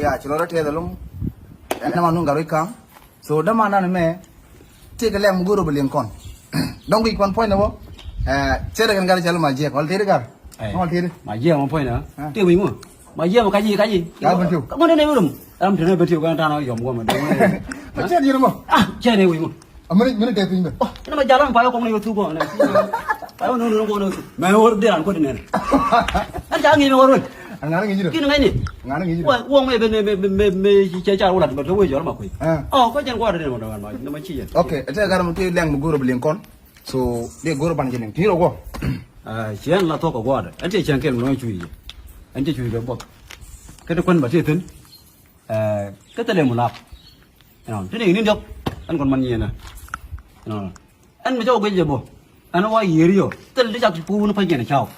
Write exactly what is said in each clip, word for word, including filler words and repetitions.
Ya, ci lɔ rɔ tɛth ɛlɔŋ. Ɛn ma nuŋ gat rɔ i̱ ka̱ŋ. So däman nan mɛ tëëkɛ lɛŋ mi go̱o̱r rɔ bɛ liŋ kɔn. Dɔ̱ŋ guic kɔn puɔ̱ny ni bä. Cɛ rɛ kɛn gat cɛ lɔ ma jiɛk ɣɔl tëëri gat. Ɣɔl tëëri. Ma jiɛk ma puɔ̱ny na. Tëë wi̱c ŋu. Ma jiɛk ma kac i̱ kac i̱. Gat bɛ tiw. Ŋuɔ̱t ni wi̱c rum. Ram tëë ni bɛ tiw kɛn ta̱a̱n ɣɔl yɔm guɔ̱m. Ma cɛ diɛn mɔ. Cɛ ni wi̱c ŋu. Amini mini tɛ piny bɛ. Ina ma jalan pa yɔ kɔŋ ni yɔ thuk kɔŋ ni. Pa yɔ nunu kɔŋ ni. Mɛ wor de an kɔdi nɛn. An ca ŋi̱i̱ mɛ wor win. An ŋa̱n ŋi̱i̱ ji̱ dɛ. Kin ŋa̱n ni. Ŋa̱n ŋi̱i̱ ji̱ dɛ. Wa wong mɛ bɛ mɛ mɛ mɛ mɛ cɛ ca wula bɛ tɔ wee jɔr ma kuy. Ɔ kɔ jɛn kɔ de ma dɔn ma ma ci jɛn. Ok, ɛtɛ gar mu ti lɛŋ mu goro bi liŋ kɔn. So de goro ban jɛn ti ro kɔ. Ciɛn la thɔk kɔ gɔɔdɛ. Ɛn ti ciɛn kɛn mu lɔŋ cuy. Ɛn ti cuy bɛ bɔth. Kɛ ti kɔn ba ti thin. Kä thilɛ mu lap. Ɛnɔ ti ni ni diɔk. Ɛn kɔn man nyiɛnɛ. Ɛnɔ ɛn mi cɔk guic jɛ bɔ. Ɛn wa yiër yɔ thil ti cak puun pa nyiɛnɛ caw.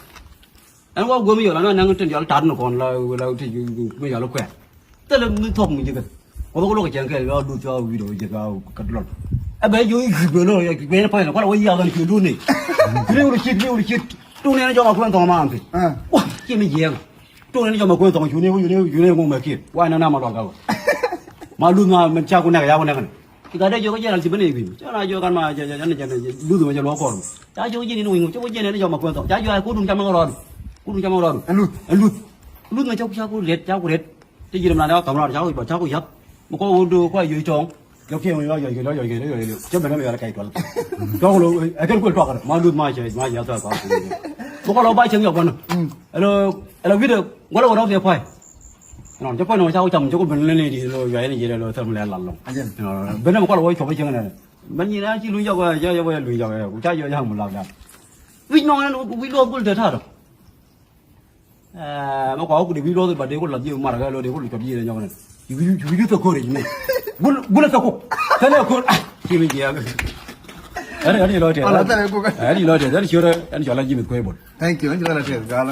Ɛn wa guɔm yɔ la na naŋ tin yɔl tat ni kɔn la la ti mi yɔl kuɛ. Thil mi thɔk mi jikɛ. Kɔn ko lok cɛn kɛ yɔ du cɔ wi̱dɔ jɛ ka ka dulɔl. Ɛ bɛ yɔ i̱ gri bɛ lɔ yɛ bɛ ni pa ni kɔn wa yiath ni ki du ni. Ni wul cit ni wul cit. Tu ni ni jɔk ma kuɛn thɔŋ ma an ti. Wa ci mi jiɛŋ. Tok ni jɔm a kuën thɔŋ cuni cuni cuni ŋuŋ mɛ kiɛ wa nɛ na ma luaŋ ka wä. Ma luth ma mɛn ca ku nɛk ya ku nɛk ni. Ci ka dee jiök jiɛn al ci ben i̱ wi̱i̱ ca na jiök kan ma jɛ jɛ jɛ luth ma jɛ luɔk kɔr. Ca jiök jiɛn in wi̱i̱ ŋu ci wä jiɛn in jɔm a kuën thɔŋ ca jiök ai kudun ca mɛŋ rɔɔdu. Kudun ca mɛŋ rɔɔdu. Ɛn luth ɛn luth. Luth ma ca ku ca ku riet ca ku riet. Ci ji̱n ma na ca kam rɔɔdu ca ku ca ku yath. Mi kɔ wä do kua yio̱c tɔŋ. Jɔk kiɛ mi yɔc yɔc yɔc yɔc yɔc yɔc. Cɛ ben mi yɔc kɛc tuɔl. Tɔk lo ɛ kɛn kuel tuak ma luth ma cɛ ma cɛ tuak tuak. Bä kɔl ba cɛ nyɔk bɔn. Ɛlo ɛlo wi̱dɛ gɔlɛ wä dɔk cɛ pay. Nɔn cɛ pay nɔn ca wä cam cɛ ku ben lɛ ni di lo yɔc ni jɛ lo thɛm lɛ lal lɔŋ. Ben mi kɔl wä cɔp cɛ ŋɛ. Ben nyi na ci luny jɔk wä jɔk wä luny jɔk wä ca yɔc jam lak dan. Wi̱c nɔn wi̱c luɔth gul te ta dɔ. Mɛ kua wä ku dee wi̱i̱ luɔth ba dee ku lath ji̱ mar kɛ lo dee ku cuɔt ji̱ nyɔk nɛ. Wi̱i̱ wi̱i̱ thok ko̱r ji̱ mɛ. Gul gul thok kuk. Thɛn ɛ ko̱r. Ci mi jiɛk. Ɛn ɛn lɔ tɛth. Ɛn lɔ tɛth ɛn ciöt ɛn cɔl ji̱ mith kuec bol. Thank you. Ɛn ci lɔ tɛth gal.